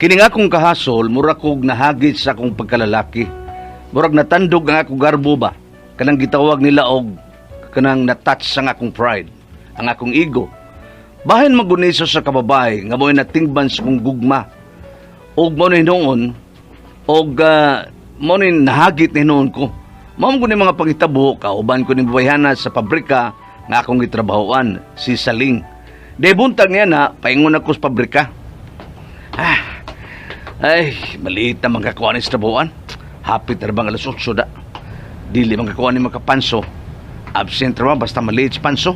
Kini nga akong kahasol, mura kog nahagit sa akong pagkalalaki. Murag natandog ang akong garbo ba? Kanang gitawag nila og kanang natouch ang akong pride, ang akong ego. Bahin maguniso sa kababae nga mo'y natingban sa kong gugma. Og mo ni noon, og mo ni nahagit ni noon ko. Mao ko ni mga pangitabo, kauban ko ni babayhana sa pabrika nga akong gitrabahoan, si Saling. Di buntag niya na, paingon ako sa pabrika. Ah, ay, maliit na makakuha ni sa trabahoan. Hapit na bang alas 8 da. Dili makakuha ni makapanso. Absent ra ba, basta maliit sa panso.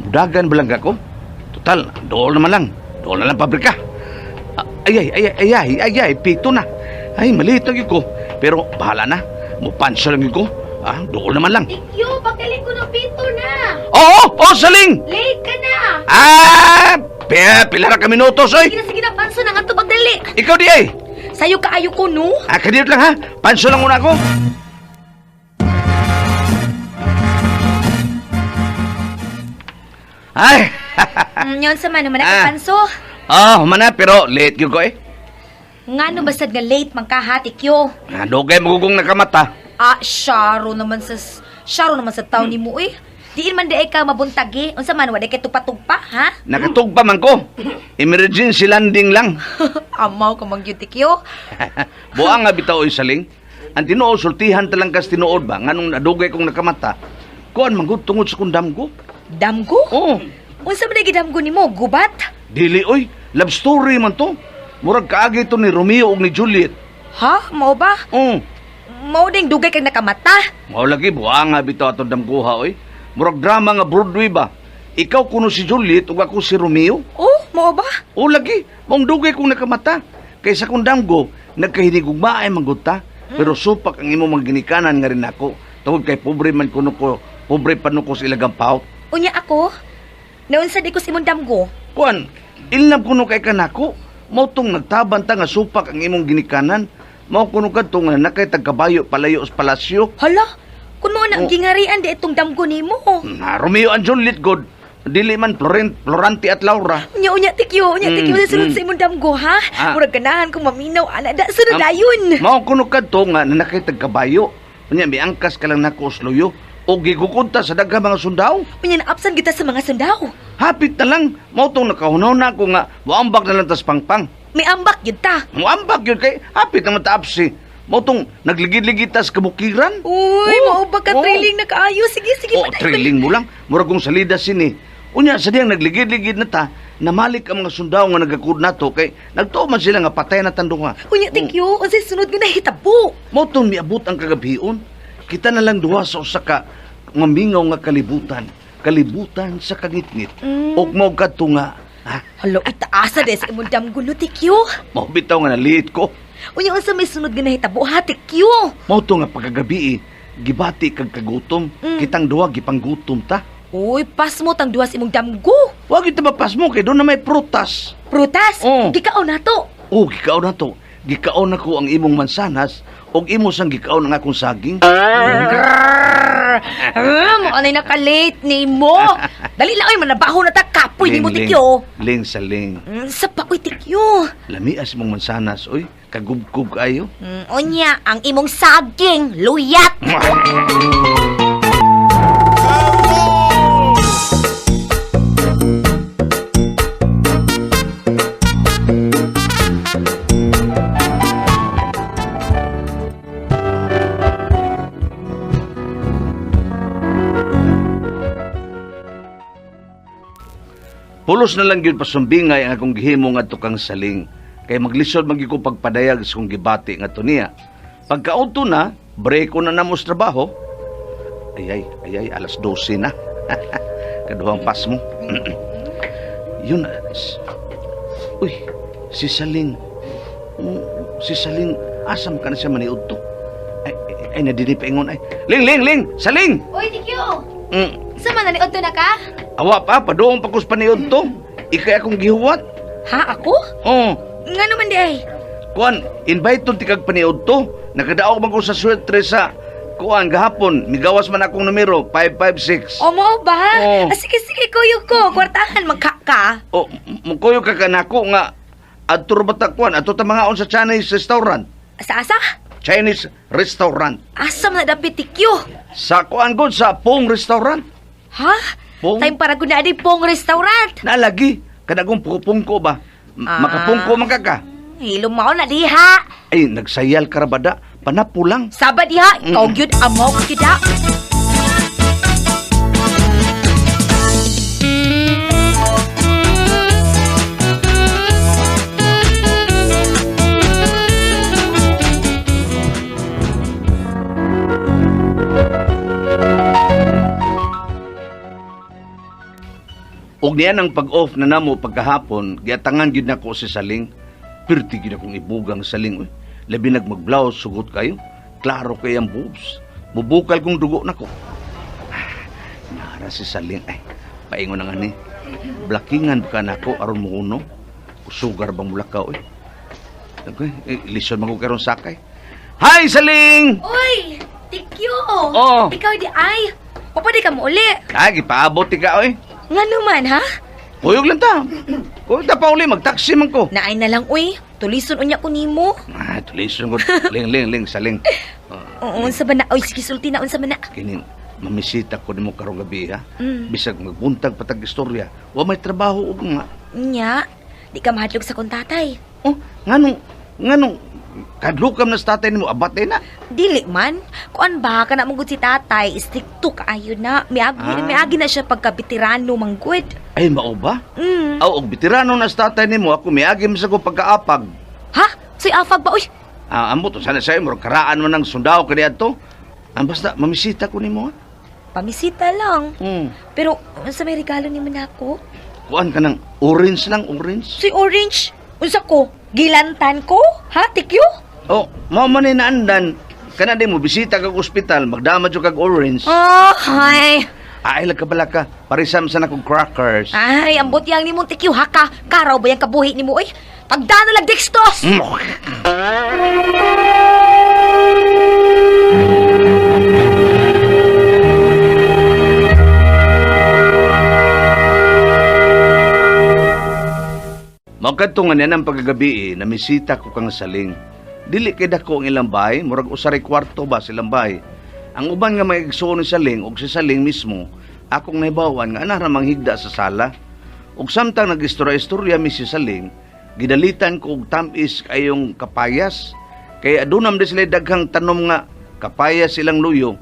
Mudagan ba lang ako? Total, dool naman lang. Dool na lang pabrika. Ah, ay, ay, ay, ay, ay, ay, ay, pito na. Ay, maliit na gyud ko. Pero bahala na. Mupanso lang gyud ko. Ah, dool naman lang. Tikyo, pagkaling ko ng pito na. Oo, oh, Saling! Late ka na. Ah, pila ra ka minutos, oy. Sige na, panso na nga to, pagdali. Ikaw di ay. Sayo kaayo ko, no? Ah, kadiyot lang ha. Panso lang muna ako. Ay, Yun sa man, naman Ah. panso. ah, humana pero late gyud ko eh. Nga no, bastad nga late man ka, ha, Tikyo. Ah, dugay magugong nakamata. Ah, syaro naman sa taon ni mo, eh. Diin man di ay ka mabuntag, eh. Unsa man, wala kay tugpa-tugpa, ha? Nakatugpa man ko. Emergency landing lang. Amaw ka man gyud, Tikyo. Buang nga bitaw oy Saling. Ang tinuod sultihan talang kas tinuod ba nganong nadugay kong nakamata. Kuan man gud tungod sa kundam ko. Damgo? Oo. Unsa man gidamgo nimo, gubat? Dili oy, love story man to. Murag kaagi to ni Romeo ug ni Juliet. Ha? Mao ba? Oo. Mao ding dugay kag nakamata. Mao lagi buang nga bitaw atong damguha oy. Murag drama nga Broadway ba. Ikaw kuno si Juliet ug ako si Romeo. Oh, mao ba? O lagi, maong dugay kong nakamata. Kaysa kung damgo, nagkahinigugma ay manggod ta. Pero supak ang imong mga ginikanan nga rin ako. Tungod kay pobre man kuno ko, pobre pa ko sa ilagang paut. Unya ako? Naunsa di ko si imong damgo? Kuan, ilnab kuno kay kanako. Mao tong nagtaban ta nga supak ang imong ginikanan. Mao kuno kadto nga nakay tagkabayo palayo sa palasyo. Hala, kun mao na ang Oh. gingarian di itong damgo nimo. Na Romeo and Juliet god. Dili man Florante at Laura. Unya unya Tikyo, unya Tikyo, sunod sa imong damgo ha. Ah. Murag ganahan kong maminaw ana da sunod dayon. Mao kuno kadto nga nanakay tagkabayo. Unya miangkas ka lang nako osloyo o gigukunta sa daghang mga sundao. Unya naabsan kita sa mga sundao. Hapit na lang mao tong nakahunaw na ako nga moambak na lang tas pangpang. May ambak gyud ta. Moambak yun kay hapit na mataapsi. Mao tong nagligid-ligid tas kabukiran. Uy, Oh, mao ba ka oh. thrilling na kaayo? Sige, sige, Oh, padayon. thrilling mo lang. Murag kong salida sini. Unya sa diyang nagligid-ligid na ta, namalik ang mga sundao nga nagakud nato kay nagtuo man sila nga patay na tandunga. Unya Tikyo, unsay sunod nga nahitabo? Mao tong miabot ang kagabion. Kita na lang duha sa usa ka nga mingaw nga kalibutan. Kalibutan sa kangitngit. Og mao kadto nga, ha, Hala, itaasa de sa imong damgo no, Tikyo. mao bitaw nga naliit ko. Unya unsa may sunod nga nahitabo ha, Tikyo? Mao to nga pagkagabi, gibati kag kagutom. Kitang duha gipanggutom ta. Uy, pas mo tang duha sa imong damgo. Wa gyud ta mapas mo kay doon na may prutas. Prutas, Oh. gikaon na to. O gikaon na to. Gikaon nako ang imong mansanas og imo sang gikaon ang akong saging. Grrr! Ah, mo anay naka-late ni mo. Dali lang oy, manabaho na ta kapoy ni mo Ling, Tikyo. Ling sa ling. Sa pa oy Tikyo. Lamias mong mansanas oy, kagubkob kayo. Unya ang imong saging, luyat. Pulos na lang gyud pasumbingay ang akong gihimo ngadto kang Saling. Kay maglisod man gyud ko pagpadayag sa kong gibati ngadto niya. Pagkaudto na, break ko na namo sa trabaho. Ay ay, ay ay, alas 12 na. Kaduhang pas mo. Yun. Uy, si Saling. Si Saling, asam ka na siya maniudto? Ay, ay, ay nadini paingon ay. Ling, ling, ling, Saling! Uy Tikyo. Sa man naniudto na ka? Awa pa, padoong pa ko sa paniudto. Ikay akong gihuwat. Ha ako? Oo. Nga naman di ay. Kuan, invite tong tikag paniudto. Nakadaog man ko sa swerte sa kuan gahapon. Migawas man akong numero, 556. O mo ba? Oo. Ah, sige sige kuyo ko, kwartahan magka ka. O, mukuyo ka kanako nga Adto ra ba ta kuan? Adto ta mangaon sa Chinese restaurant. Asa asa? Chinese restaurant. Asa man na dapit tikyo? Sa kuan gud sa Pong restaurant. Ha? Pong? Time para gud na di pong restaurant. Nalagi kanagong pungko ba? Ah. Makapungko man ka ka. Hilom mao na diha. Ay, nagsayal ka ra ba da? Panapulang. Saba diha, ikaw gyud amaw gyud ha. Og niya ang pag-off na namo pagkahapon, giatangan gyud nako si Saling. Pirti gyud akong ibugang Saling oy. Labi nag mag-blouse sugot kayo. Klaro kay ang boobs. Bubukal kong dugo nako. Ah, nara si Saling ay. Paingon na nga ni. Blackingan ka nako aron mo uno. Sugar bang mulakaw oy. Okay, eh, lison man ko karon sakay. Hi Saling! Uy, tikyo. Oo. Ikaw di ay. Papadi ka mo uli. Ay, gipaabot ti ka oy. Nga naman ha? Kuyog lang ta. Kuyog ta pa uli, magtaksi man ko. Naay na lang uy. Tulison unya ko nimo. Ah, tulisan ko. Ling, ling, ling, saling. Oo, unsa ba na? Uy, sige sulti na unsa man na. Kining, mamisita ko nimo karong gabi, ha? Mm. Bisag magbuntag patag istorya. Wa may trabaho og nga. Nya, di ka mahadlok sa kong tatay. Oh, nganong, nganong, kadlokam na sa tatay nimo, abat na. Dili man. Kuan ba ka na mong si tatay, strikto kaayo na. Miagi, Ah. miagi na siya pagka-veterano manggud. Ay, mao ba? Mm. Aw, og veterano na sa tatay nimo, ako miagi man sa ko pagkaapag. Ha? Soy afag ba uy? Ah, ambot, sana sa'yo, murag karaan man ang sundao kaniadto. Ang basta, mamisita ko nimo, ha? Pamisita lang. Hmm. Pero unsa may regalo nimo nako? Kuan ka ng orange lang, orange. Soy orange. Unsa ko? Gilantan ko? Ha, tikyo? Oh, mao man ni naandan. Kana di mo bisita kag ospital, magdama jud kag orange. Oh, ay. Ay, lag ka bala ka. Parisam sa nakong crackers. Ay, ambot yang nimong tikyo ha ka. Karaw ba yang kabuhi nimo oy? Pagdano lang dextos. Magkadto nga niya ng pagkagabi eh, namisita ko kang saling. Dili kay dako ang ilang bahay, murag usaray kwarto ba silang bahay. Ang uban nga may igsuon ni saling og si saling mismo, akong nahibawan nga ana ra manghigda sa sala. Ug samtang nagistorya-istorya mi si saling, gidalitan ko og tam-is kayong kapayas. Kay adunam di sila daghang tanom nga kapayas silang luyo.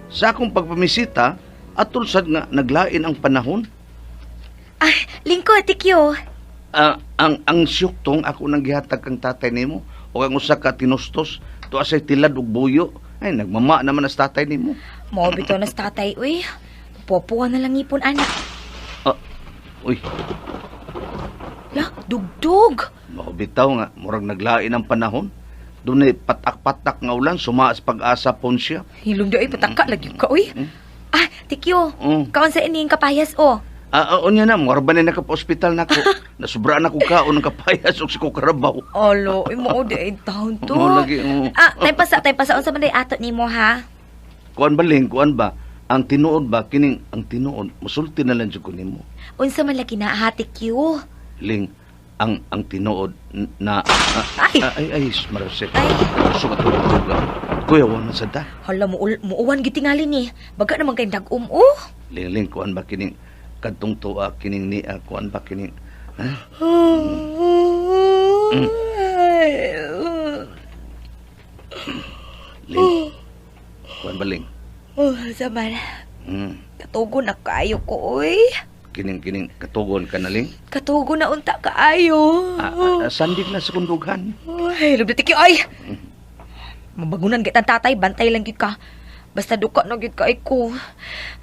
Sa akong pagpamisita, atol sad nga naglain ang panahon. Ay, lingko tikyo. Ah, ang siyuktong ako nang gihatag kang tatay nimo o ang usa ka tinustos tuwa say tilad ug buyo ay nagmama naman as tatay nimo. Mao bitaw na sa tatay uy. Popuha na lang ipon anak. Ah, uy, La, dugdug. mao bitaw nga murag naglain ang panahon. Dunay patak-patak nga ulan sumaas pag-asa pon siya. Hilom di ay pataka lagi ka uy. Ah, tikyo. Mm. Kaon sa ining kapayas oh. Ah, ah, unya na murag ba ni nakapa-ospital nako. Nasubra na ko kaon ng kapayas ug si ko karabaw. Alo, imo di ay taon to. Oo, lagi, oo. Ah, time pa sa unsa man day ato nimo ha? Kuan ba ling, kuan ba? Ang tinuod ba kining ang tinuod musulti na lang jud ko nimo. Unsa man lagi na ha, tikyo? Ling, ang tinuod na ah, Ay! ah, ay ay marasik. Ay. Sugat ko tuga. Kuya wa man sad ta. Hala mo muuwan gyud tingali ni. Baga naman kay dag-um oh. Ling ling kuan ba kining kadtong tuwa kining niya kuan ba kining ha? Ling. Kuan ba ling? Oh, saman. Katugo na kaayo ko oy. Kining kining katugon ka na ling. Katugo na unta kaayo. Ah, ah, ah, sandig na sa kundughan. Ay, lubda tikyo ay. Mabagunan gid ang tatay, bantay lang gyud ka. Basta duka na gyud kay ko.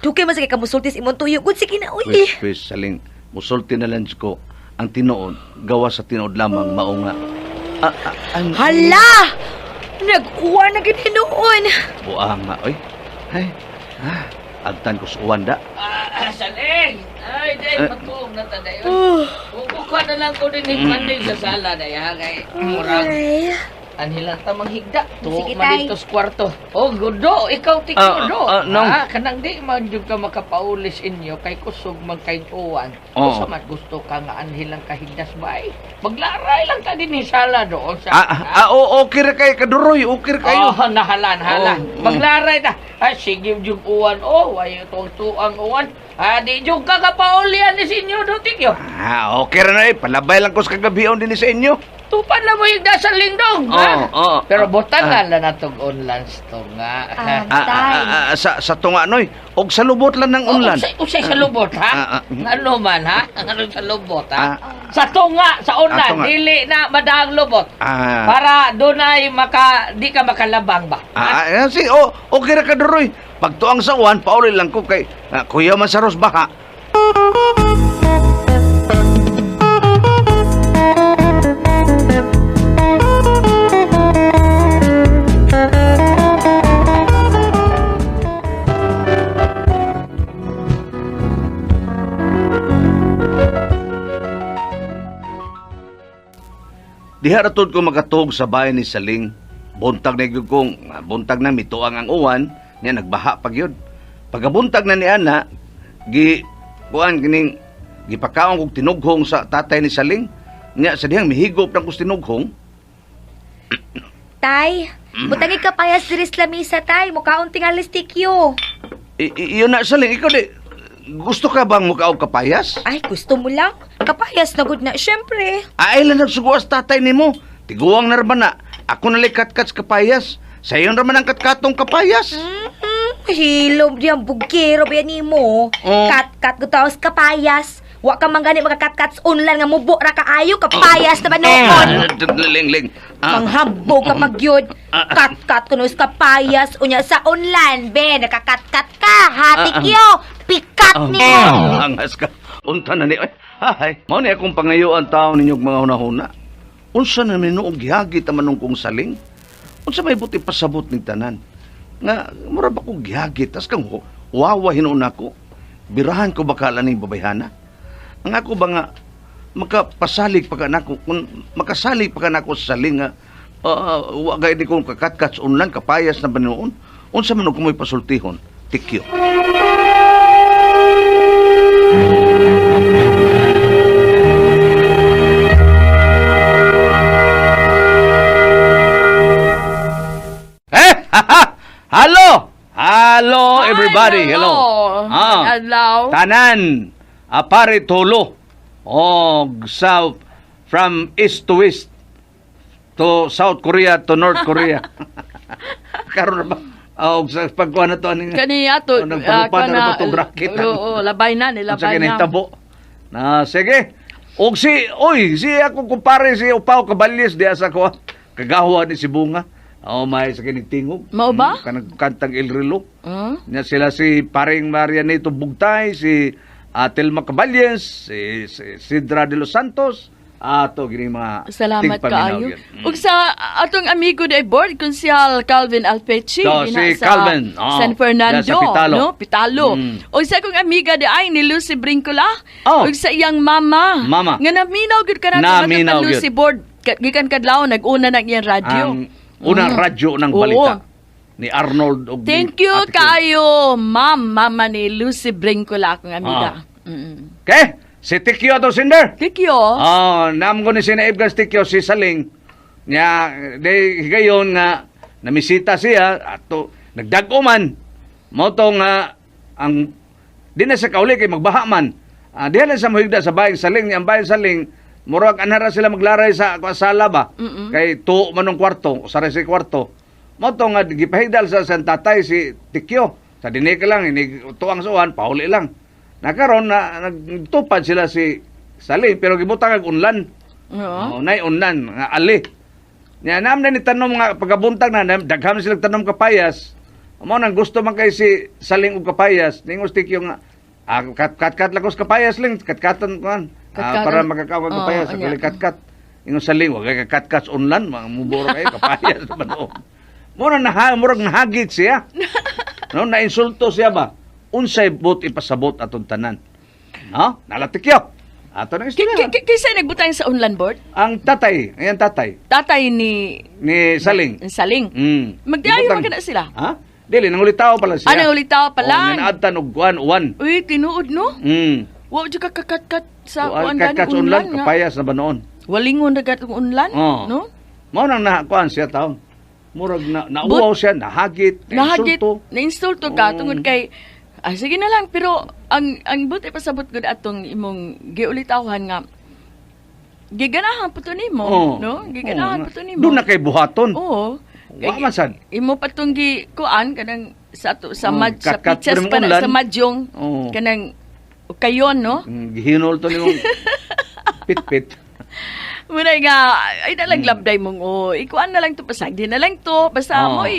Dukay man sa kay kamusultis imong tuyo. Gud sige na uy. Pwes pwes saling musulti na lang ko ang tinuod gawa sa tinuod lamang mao nga. Ah, ah, Hala! Nag-uwan na gyud hinuon. Buang nga oy. Ay. Ah, agtan ko sa uwan da. Ah, saling! Ay, day, Eh. patuog na ta dayon. Kukuha na lang ko din ni Panday sa sala day, ha? Kay murag, Ay. Anhilan ta manghigda. Tuo Sige, man tay. dito sa kwarto. Oh, gudo, ikaw tikyo do. Nong. Ah, kanang di man jud ka makapaulis inyo kay kusog man kay uwan. Oo. Usa man gusto ka nga anhilang kahigdas bay. Maglaray lang ta dinhi sala doon sa. Oh, okay ra kay kaduroy, okay ra kayo. Oh, nahalan, halan. Oh, mm. Maglaray ta. Ah, sige jud uwan. Oh, ay tuang tuang uwan. Ah, di jud ka kapaulian ni sinyo do tikyo. Ah, okay ra na eh. Palabay lang ko sa kagabion din sa inyo. Tupan na mo higda sa lingdong, ha? Oo, oo. Pero butan na lang natong online to nga. Ah, Ah, Tay. sa tunga noy, og sa lubot lang ng unlan. Usay, usay sa lubot, ha? Ano man, ha? Ano sa lubot, ha? Sa tunga, sa Ah, ulan, tunga. dili na madaang lubot. Para doon ay maka, di ka makalabang ba? Si, oh, okay ra ka duroy. Pagtuang sa uwan, pauli lang ko kay kuya man sa Ros baha. Diha ra tud ko makatuog sa bahay ni Saling. Buntag na gyud kong buntag na mituang ang uwan, niya nagbaha pa gyud. Pagkabuntag na ni ana, gi kuan kining gipakaon kog tinughong sa tatay ni Saling. Niya sa dihang mihigop na kog tinughong. Tay, butangi ka payas diri sa lamisa, tay. Mukaon tingali tikyo. Iyon na Saling, ikaw di gusto ka bang mukaog kapayas? Ay, gusto mo lang? Kapayas na gud na, syempre. Ay lang nagsuguas tatay nimo. Tiguang na ra na. Ako na katkat sa kapayas. Sa iyon ra man ang katkatong kapayas. Hilom diyan, bugkero ba yan nimo? Oh. Kat-kat ko taos kapayas. Wa ka man gani makakatkat online nga mubo ra kaayo kapayas na ba noon? Ling ling. Manghambog ka magyod. Kat-kat kuno sa kapayas unya sa online be nakakatkat ka. Hatik yo. Pikat nimo. Angas ka. Unta na ni. Ay, hay. Mao ni akong pangayuan taon ninyong mga hunahuna. Unsa na minuog gihagit ang manong kong saling? Unsa may buti pasabot ning tanan? Nga mura ba ko gihagit tas kang wawa hinuon ako. Birahan ko bakala ning babayhana. Ang ako ba nga makapasalig pa ka nako kung makasalig pa ka nako sa saling nga wa gay di kong kakatkat sa unlan kapayas na banuon unsa man og kumoy pasultihon tikyo. Eh! Hello! Hello everybody! Hello! Ah. Hello. Tanan, apare tulo. Og south from east to west to South Korea to North Korea. Karon na ba? Og sa pagkuha na to ani nga. Kaniya to, Oh, nagpalupad na ba itong bracket? Oo, labay na, nilabay Unsa na. kinahitabo? Na sige. Og si oy, si ako kumpare si Upaw Caballes diya sa ko. Kagawa ni si Bunga. Oh, may sa kinig tingog. Mao ba? Kanang kantang El Relo. Hmm? Nya sila si paring Marianito Bugtay, si Telma Caballes, si Sidra de los Santos, ato gini mga Salamat tigpaminaw kaayo. gyud. Ug sa atong amigo di board Konsehal Calvin Alpeche So, dinha si sa Calvin, oh, San Fernando, diya sa Pitalo. no? Pitalo. Ug sa akong amiga di ay ni Lucy Brincola. Oh. Ug sa iyang mama. Mama. Nga naminaw gyud ka nato Naminaw gyud. Lucy board. Gikan kadlaw nag-una nang iyang radyo. Ang unang radyo ng Oo. balita ni Arnold og ni Thank you Ate Kim. kaayo, ma'am, mama ni Lucy Brincola akong amiga. Mm. Okay, si Tikyo ato sinder. Thank you. Oh, nam ko ni sinaib kan Tikyo si Saling. Nya di higayon nga namisita siya ato nagdag-o man. Mao to nga ang di na sa kauli kay magbaha man. Ah, diha na sa mohigda sa bayang Saling ni ang bayang Saling murag anara sila maglaray sa sala ba kay tuo man ng kwarto usa ra sa kwarto. Mao to nga gipahigdal sa san tatay si Tikyo. Sa dinhi ka lang ini tuang suwan pauli lang. Nakaron na nagtupad sila si Saling pero gibutang ag unlan. Oo. Oh, nay unlan nga ali. Nya nam na ni tanom nga pagabuntag na daghan sila tanom kapayas. Mao nang gusto man kay si Saling og kapayas. Ningos Tikyo nga kat kat kat lagos kapayas ling katkatan kuan. Katkatan. Para makakawa Oo, kapayas anya. oh, kat kat. Ingon Saling wa kay kat kat unlan mga muboro kayo kapayas man o. Mo na naha, murag nahagit siya. No, nainsulto siya ba? Unsay but ipasabot atong tanan. No? Nalatikyo. Ato nang istorya. Kinsa nagbutang sa unlan board? Ang tatay, ayan tatay Tatay ni ni Saling. Saling. Magdiayo Gibutang- man kana sila. Ha? Dili nangulitaw pala siya. Ah, nangulitaw pa lang. Oh, naadtan og kuan uwan. Uy, tinuod no? Wa jud ka kakatkat sa Kuan kuan gani kakat unlan unlan nga. kapayas na ba noon? Walingon na gatong unlan, Oo. no? Mao nang nakuan siya taon. Murag na nauwaw siya, nahagit, Nahagit, nainsulto. nainsulto ka Oo. tungod kay sige na lang, pero ang buti pasabot gud atong imong giulitawan nga giganahan po to nimo, Oo. no? Giganahan Oo. po to nimo. Doon na kay buhaton. Oo. Wa man sad. Imo pa tong gi kuan kanang sa ato sa Oo, mad, sa kat-kat pitches pa rin pa na, unlan. sa madyong Oo. kanang kayon, no? Gihinol to nimong pitpit. Muna nga ay nalang labday mong o ikuan na lang to, pasagdi na lang to basta Oo. mo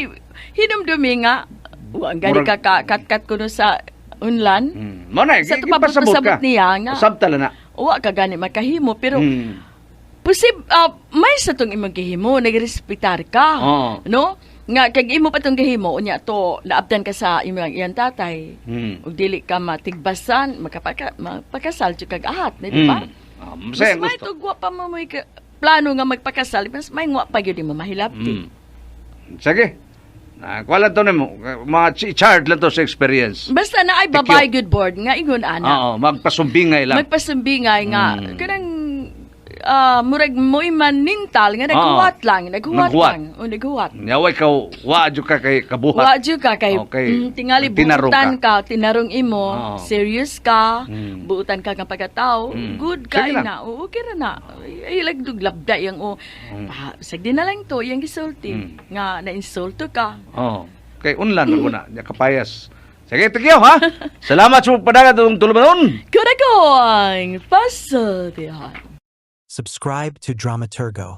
hinumdumi nga wa ang gani Murag- ka kat-kat kuno sa unlan. Mao na Sa to gipasabot ka. pasabot niya nga. Sabta lang na. Wa ka gani makahimo pero posib may sa tong imong gihimo nagrespetar ka, Oo. no? Nga kag imo pa tong gihimo unya to naabdan ka sa imong iyang tatay ug dili ka matigbasan makapaka mapakasal jud kag ahat na, di ba? Ah, masaya ang Mas may gusto. tugwa pa mo may plano nga magpakasal, mas may ngwa pa gyud mo mahilabti. Sige. Kuha lang to nimo. Mga charge lang to sa experience. Basta na ay Thank babae good board nga ingon ana. Oo, magpasumbingay lang. Magpasumbingay nga kanang murag mo'y manintal nga naghuwat lang, naghuwat Naghuwat. lang. O naghuwat. Nyaway ka, wa jud ka kay kabuhat. Wa jud ka kay tingali Tinarong buutan ka, tinarong imo, Oo. serious ka, buutan ka nga pagkatao, good ka Sige lang. na. Oo, okay ra na. Ay lagdug labda yang o. Ah, sagdi na lang to yang gisulti nga na-insulto ka. Oo. Kay unlan ako na, nya kapayas. Sige, thank you ha. Salamat sa pagpadagat atong tulumanon. Kurakong pasultihan. Subscribe to Dramaturgo.